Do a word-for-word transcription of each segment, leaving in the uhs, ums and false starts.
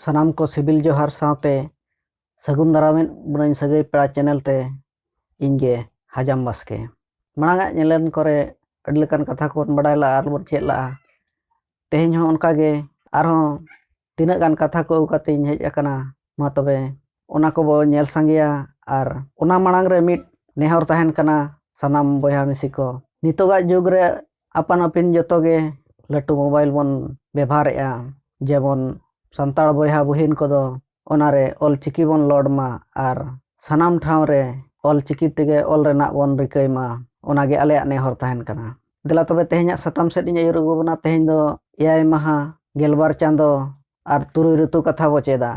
ᱥᱟᱱᱟᱢ ᱠᱚ ᱥᱤᱵᱤᱞ ᱡᱚᱦᱟᱨ ᱥᱟᱶᱛᱮ ᱥᱟᱹᱜᱩᱱ ᱫᱟᱨᱟᱢᱮᱫ ᱵᱚᱱᱟᱹᱧ ᱥᱟᱹᱜᱟᱹᱭ ᱯᱮᱲᱟ ᱪᱮᱱᱮᱞ ᱛᱮ ᱤᱧ ᱜᱮ ᱦᱟᱡᱟᱢ ᱵᱟᱥᱠᱮ᱾ ᱢᱟᱲᱟᱝ ᱟᱜ ᱧᱮᱞᱮᱱ ᱠᱚᱨᱮ ᱟᱹᱰᱤ ᱞᱮᱠᱟᱱ ᱠᱟᱛᱷᱟ ᱠᱚᱵᱚᱱ ᱵᱟᱰᱟᱭ ᱞᱟᱜᱼᱟ ᱟᱨ ᱵᱚᱱ ᱪᱮᱫ ᱞᱟᱜᱼᱟ᱾ ᱛᱮᱦᱮᱧ ᱦᱚᱸ ᱚᱱᱠᱟ ᱜᱮ ᱟᱨᱦᱚᱸ ᱛᱤᱱᱟᱹᱜ ᱜᱟᱱ ᱠᱟᱛᱷᱟ ᱠᱚ ᱟᱹᱜᱩ ᱠᱟᱛᱮ ᱤᱧ ᱦᱮᱡ ᱟᱠᱟᱱᱟ᱾ ᱢᱟ ᱛᱚᱵᱮ ᱚᱱᱟ ᱠᱚᱵᱚ ᱧᱮᱞ ᱥᱟᱸᱜᱮᱭᱟ ᱟᱨ ᱚᱱᱟ ᱢᱟᱲᱟᱝ ᱨᱮ ᱢᱤᱫ ᱱᱮᱦᱚᱨ ᱛᱟᱦᱮᱱ ᱠᱟᱱᱟ ᱥᱟᱱᱟᱢ ᱵᱚᱭᱦᱟ ᱢᱤᱥᱤ ᱠᱚ᱾ ᱱᱤᱛᱚᱜᱟᱜ ᱡᱩᱜᱽ ᱨᱮ ᱟᱯᱟᱱ ᱟᱹᱯᱤᱱ ᱡᱚᱛᱚ ᱜᱮ ᱞᱟᱹᱴᱩ ᱢᱳᱵᱟᱭᱤᱞ ᱵᱚᱱ ᱵᱮᱵᱷᱟᱨᱮᱫᱼᱟ᱾ ᱡᱮᱢᱚᱱ ᱥᱟᱱᱛᱟᱲ ᱵᱚᱭᱦᱟ ᱵᱩᱦᱤᱱ ᱠᱚᱫᱚ ᱚᱱᱟᱨᱮ ᱚᱞ ᱪᱤᱠᱤ ᱵᱚᱱ ᱞᱳᱰ ᱢᱟ ᱟᱨ ᱥᱟᱱᱟᱢ ᱴᱷᱟᱶ ᱨᱮ ᱚᱞ ᱪᱤᱠᱤ ᱛᱮᱜᱮ ᱚᱞ ᱨᱮᱱᱟᱜ ᱵᱚᱱ ᱨᱤᱠᱟᱹᱭ ᱢᱟ, ᱚᱱᱟᱜᱮ ᱟᱞᱮᱭᱟᱜ ᱱᱮᱦᱚᱨ ᱛᱟᱦᱮᱱ ᱠᱟᱱᱟ᱾ ᱫᱮᱞᱟ ᱛᱚᱵᱮ ᱛᱮᱦᱮᱧᱟᱜ ᱥᱟᱛᱟᱢ ᱥᱮᱫ ᱤᱧ ᱟᱹᱭᱩᱨ ᱟᱹᱜᱩ ᱵᱚᱱᱟ᱾ ᱛᱮᱦᱮᱧ ᱫᱚ ᱮᱭᱟᱭ ᱢᱟᱦᱟ, ᱜᱮᱞᱵᱟᱨ ᱪᱟᱸᱫᱚ ᱟᱨ ᱛᱩᱨᱩᱭ ᱨᱤᱛᱩ ᱠᱟᱛᱷᱟ ᱵᱚ ᱪᱮᱫᱟ᱾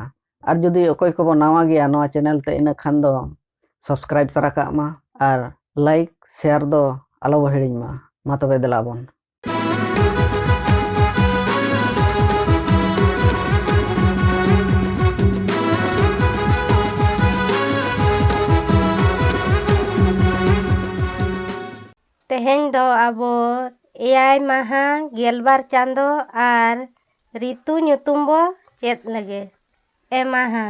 ᱟᱨ ᱡᱩᱫᱤ ᱚᱠᱚᱭ ᱠᱚᱵᱚ ᱱᱟᱣᱟ ᱜᱮᱭᱟ ᱱᱚᱣᱟ ᱪᱮᱱᱮᱞ ᱛᱮ, ᱤᱱᱟᱹ ᱠᱷᱟᱱ ᱫᱚ ᱥᱟᱵᱥᱠᱨᱟᱭᱤᱵ ᱛᱟᱨᱟ ᱠᱟᱜ ᱢᱟ ᱟᱨ ᱞᱟᱭᱤᱠ ᱥᱮᱭᱟᱨ ᱫᱚ ᱟᱞᱚ ᱵᱚ ᱦᱤᱲᱤᱧ ᱢᱟ᱾ ᱢᱟ ᱛᱚᱵᱮ ᱫᱮᱞᱟ ᱵᱚᱱ᱾ ᱛᱮᱦᱮᱧ ᱫᱚ ᱟᱵᱚ ᱮᱭᱟᱭ ᱢᱟᱦᱟ, ᱜᱮᱞᱵᱟᱨ ᱪᱟᱸᱫᱚ ᱟᱨ ᱨᱤᱛᱩ ᱧᱩᱛᱩᱢ ᱵᱚ ᱪᱮᱫ ᱞᱮᱜᱮ᱾ ᱮ ᱢᱟᱦᱟ,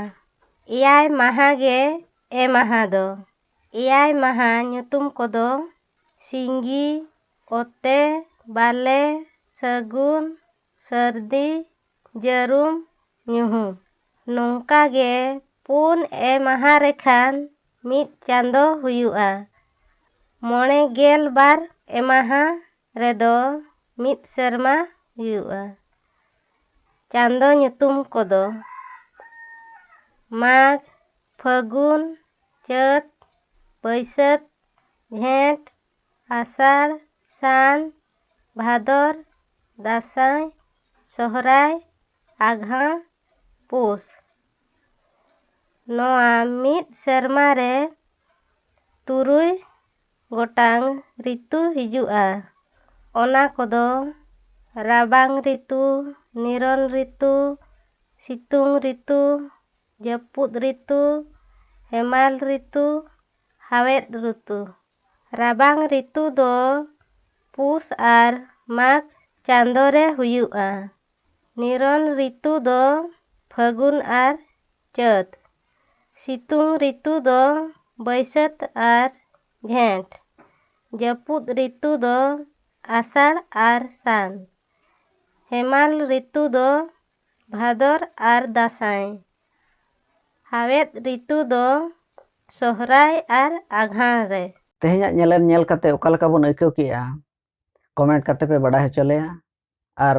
ᱮᱭᱟᱭ ᱢᱟᱦᱟ ᱜᱮ ᱮ ᱢᱟᱦᱟ ᱫᱚ᱾ ᱮᱭᱟᱭ ᱢᱟᱦᱟ ᱧᱩᱛᱩᱢ ᱠᱚᱫᱚ ᱥᱤᱸᱜᱤ, ᱚᱛᱮ, ᱵᱟᱞᱮ, ᱥᱟᱹᱜᱩᱱ, ᱥᱟᱹᱨᱫᱤ, ᱡᱟᱹᱨᱩᱢ, ᱧᱩᱦᱩᱢ᱾ ᱱᱚᱝᱠᱟ ᱜᱮ ᱯᱩᱱ ᱮ ᱢᱟᱦᱟ ᱨᱮᱠᱷᱟᱱ ᱢᱤᱫ ᱪᱟᱸᱫᱚ ᱦᱩᱭᱩᱜᱼᱟ᱾ ᱢᱚᱬᱮ ᱜᱮᱞ ᱵᱟᱨ ᱮ ᱢᱟᱦᱟ ᱨᱮᱫᱚ ᱢᱤᱫ ᱥᱮᱨᱢᱟ ᱦᱩᱭᱩᱜᱼᱟ᱾ ᱪᱟᱸᱫᱚ ᱧᱩᱛᱩᱢ ᱠᱚᱫᱚ ᱢᱟᱜᱽ, ᱯᱷᱟᱹᱜᱩᱱ, ᱪᱟᱹᱛ, ᱵᱟᱹᱭᱥᱟᱹᱠᱷ, ᱡᱷᱮᱸᱴ, ᱟᱥᱟᱲ, ᱥᱟᱱ, ᱵᱷᱟᱫᱚᱨ, ᱫᱟᱸᱥᱟᱭ, ᱥᱚᱦᱨᱟᱭ, ᱟᱜᱷᱟᱬ, ᱯᱩᱥ᱾ ᱱᱚᱣᱟ ᱢᱤᱫ ᱥᱮᱨᱢᱟ ᱨᱮ ᱛᱩᱨᱩᱭ ᱜᱚᱴᱟᱝ ᱨᱤᱛᱩ ᱦᱤᱡᱩᱜᱼᱟ᱾ ᱚᱱᱟ ᱠᱚᱫᱚ ᱨᱟᱵᱟᱝ ᱨᱤᱛᱩ, ᱱᱤᱨᱚᱱ ᱨᱤᱛᱩ, ᱥᱤᱛᱩᱝ ᱨᱤᱛᱩ, ᱡᱟᱹᱯᱩᱫ ᱨᱤᱛᱩ, ᱦᱮᱢᱟᱞ ᱨᱤᱛᱩ, ᱦᱟᱣᱮᱫ ᱨᱤᱛᱩ᱾ ᱨᱟᱵᱟᱝ ᱨᱤᱛᱩ ᱫᱚ ᱯᱩᱥ ᱟᱨ ᱢᱟᱜᱽ ᱪᱟᱸᱫᱚ ᱨᱮ ᱦᱩᱭᱩᱜᱼᱟ᱾ ᱱᱤᱨᱚᱱ ᱨᱤᱛᱩ ᱫᱚ ᱯᱷᱟᱹᱜᱩᱱ ᱟᱨ ᱪᱟᱹᱛ᱾ ᱥᱤᱛᱩᱝ ᱨᱤᱛᱩ ᱫᱚ ᱵᱟᱹᱭᱥᱟᱹᱛ ᱟᱨ ᱡᱷᱮᱸᱴ᱾ ᱡᱟᱹᱯᱩᱫ ᱨᱤᱛᱩ ᱫᱚ ᱟᱥᱟᱲ ᱟᱨ ᱥᱟᱱ᱾ ᱦᱮᱢᱟᱞ ᱨᱤᱛᱩ ᱫᱚ ᱵᱷᱟᱫᱚᱨ ᱟᱨ ᱫᱟᱸᱥᱟᱭ᱾ ᱦᱟᱣᱮᱫ ᱨᱤᱛᱩ ᱫᱚ ᱥᱚᱦᱨᱟᱭ ᱟᱨ ᱟᱜᱷᱟᱬ ᱨᱮ᱾ ᱛᱮᱦᱮᱧᱟᱜ ᱧᱮᱞᱮᱱ ᱧᱮᱞ ᱠᱟᱛᱮ ᱚᱠᱟ ᱞᱮᱠᱟ ᱵᱚᱱ ᱟᱹᱭᱠᱟᱹᱣ ᱠᱮᱜᱼᱟ, comment ᱠᱟᱛᱮ ᱯᱮ ᱵᱟᱰᱟᱭ ᱦᱚᱪᱚ ᱞᱮᱭᱟ᱾ ᱟᱨ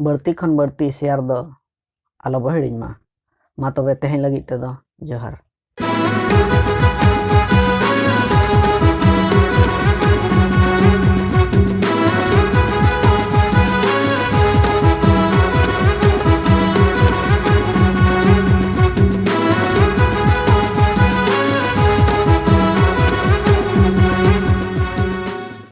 ᱵᱟᱹᱲᱛᱤ ᱠᱷᱚᱱ ᱵᱟᱹᱲᱛᱤ share ᱫᱚ ᱟᱞᱚ ᱵᱚ ᱦᱤᱲᱤᱧ ᱢᱟ᱾ ᱢᱟ ᱛᱚᱵᱮ ᱛᱮᱦᱮᱧ ᱞᱟᱹᱜᱤᱫ ᱛᱮᱫᱚ ᱡᱚᱦᱟᱨ᱾